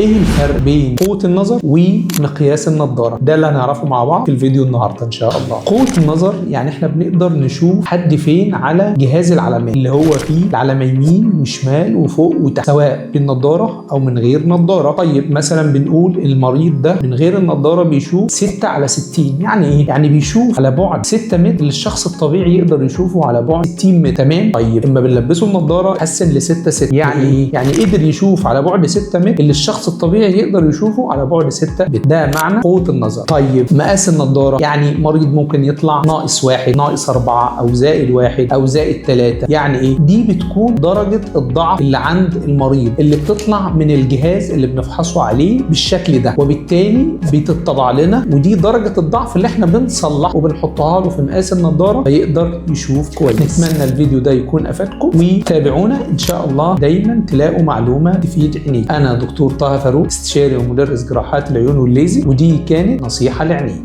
ايه الفرق بين قوة النظر ومقياس النظارة؟ ده اللي هنعرفه مع بعض في الفيديو النهارده ان شاء الله. قوة النظر يعني احنا بنقدر نشوف حد فين على جهاز العلامات اللي هو فيه العلامة يمين وشمال وفوق وتحت، سواء بالنظارة او من غير نظارة. طيب مثلا بنقول المريض ده من غير النظارة بيشوف 6 على 60، يعني ايه؟ يعني بيشوف على بعد 6 متر اللي الشخص الطبيعي يقدر يشوفه على بعد 60 متر، تمام؟ طيب اما بنلبسه النظارة حسن ل 6 6، يعني ايه؟ يعني قدر يشوف على بعد 6 متر اللي الشخص الطبيعي يقدر يشوفه على بعد 6 متر. ده معنى قوة النظر. طيب مقاس النظارة، يعني مريض ممكن يطلع ناقص 1، ناقص 4، أو زائد 1، أو زائد 3، يعني إيه؟ دي بتكون درجة الضعف اللي عند المريض اللي بتطلع من الجهاز اللي بنفحصه عليه بالشكل ده، وبالتالي بتطلع لنا، ودي درجة الضعف اللي احنا بنصلحها وبنحطها له في مقاس النظارة فيقدر يشوف كويس. نتمنى الفيديو ده يكون أفادكم، وتابعونا إن شاء الله دايما تلاقوا معلومة تفيد عينيك. أنا دكتور طه فاروق، استشاري ومدرس جراحات العيون والليزر، ودي كانت نصيحة لعينيك.